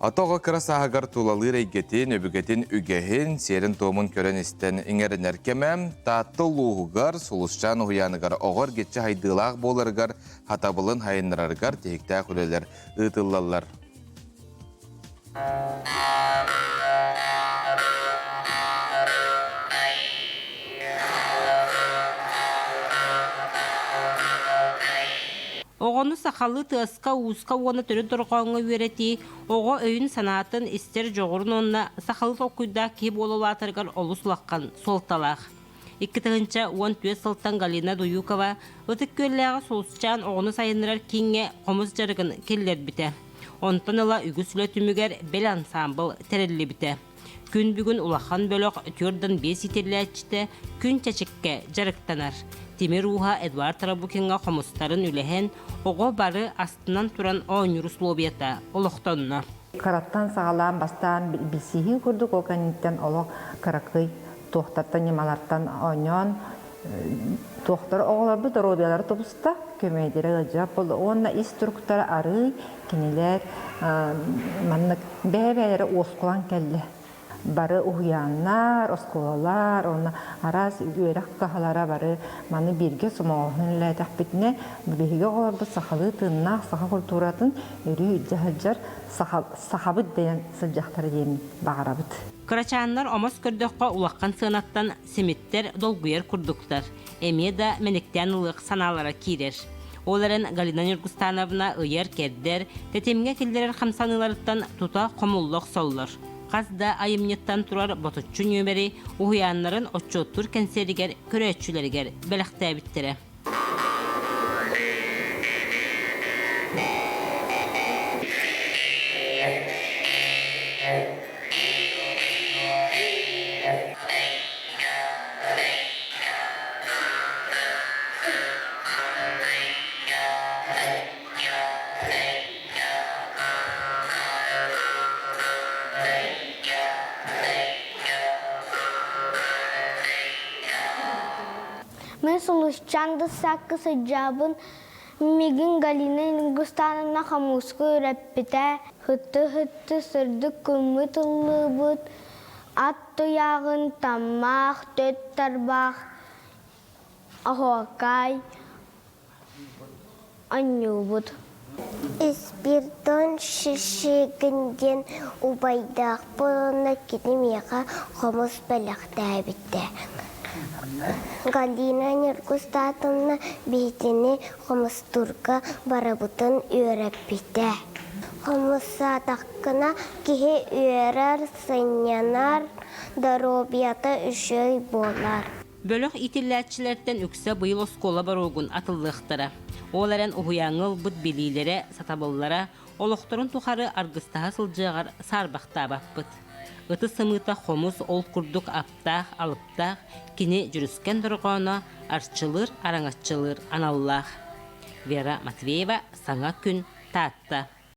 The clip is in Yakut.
Ата оҕо кыра сааһыгар тулалыыр эйгэтин, өбүгэтин үгэһин, сиэрин-туомун көрөн-истэн иҥэринэр кэмэ Таатта улууһугар Сулусчаан уһуйааныгар оҕо эргиччи хайдыылаах буоларыгар, хатабылын хайыннарарыгар тиһиктээх үлэлэр ыытыллаллар. Оҕону сахалыы тыаска-ууска уонна төрүт дорҕооҥҥо үөрэтии оҕо өйүн-санаатын истэр дьоҕурун уонна сахалыы толкуйдаах киһи буола улаатарыгар олус улахан суолталаах. 2014 сылтан Галина Дуюкова Ытык Күөллээҕи Сулусчаан оҕону сайыннарар кииҥҥэ хомус дьарыгын киллэрбитэ. Онтон ыла үгүс үлэ түмүгэр бэл ансаамбыл тэриллибитэ. Күн бүгүн улахан бөлөх 4-5 иитиллээччитэ күн чэчиккэ дьарыктанар. Тимир ууһа Эдуард Тарабукиҥҥа хомустарын үлэһэн, оҕо бары астынан туран оонньуур условията олохтонно. Кыраттан саҕалаан бастаан билсиһии курдук ол кэнниттэн олох кыракый туохтартан ньымалартан оонньоон туохтар оҕолорбут доруобуйалара тубуста, көмөйдөрө ыалдьыбат буолла уонна ис туруктара арыый кинилэр маннык бэйэ-бэйэлэрэ уоскулаҥ кэллэ. Бары уһуйааннар, оскуолалар уонна араас үөрэх кыһалара бары маны бииргэ сомоҕолоһон үлэлээтэхпитинэ биһиги оҕолорбут сахалыы тыыннаах саха культуратын өрүү илдьэ сылдьар сахабыт дэнэн сылдьахтара диэн баҕарабыт. Кырачааннар омос көрдөххө улахан сыанаттан симиттэр, долгуйар курдуктар. Эмиэ да мэниктээн ылыах санаалара киирэр. Ол эрэн Галина Ньургустановна ыйар-кэрдэр, тэтимҥэ киллэрэр хамсаныыларыттан тута хомулла охсоллор. Хас да айымньыттан турар ботуччу нүөмэри уһуйааннарын отчуоттуур кэнсиэригэр көрөөччүлэригэр бэлэхтээбиттэрэ. Мин Сулусчаан дыссаакка сылдьабын. Миигин Галина Ингустановна хомуска үөрэппитэ. Һытты-һытты сырдык күммүт ыллыыбыт, ат туйааҕын таммаах, төт тарбаах, оһуокай оонньуубут. Испирдон Шишигин диэн убайдаахпын уонна кини миэхэ хомус бэлэхтээбитэ. Галина Ньургустаатовна биһигини хомустуурга барыбытын үөрэппитэ. Хомустаатаххына киһи үөрэр, сынньанар, доруобуйата үчүгэй буолар. Бөлөх иитиллээччилэртэн үксэ быйыл оскуола боруогун атыллыахтара. Ол эрэн уһуйааҥҥа ылбыт билиилэрэ, сатабыллара олохторун тухары аргыстаһа сылдьыаҕар саарбахтаабаппыт. Ытыс сымыыта хомус ол курдук аптаах, алыптаах, кини дьүрүскэн дорҕооно арчылыыр, араҥаччылыыр аналлаах. Вера Матвеева, Саҥа күн, Таатта.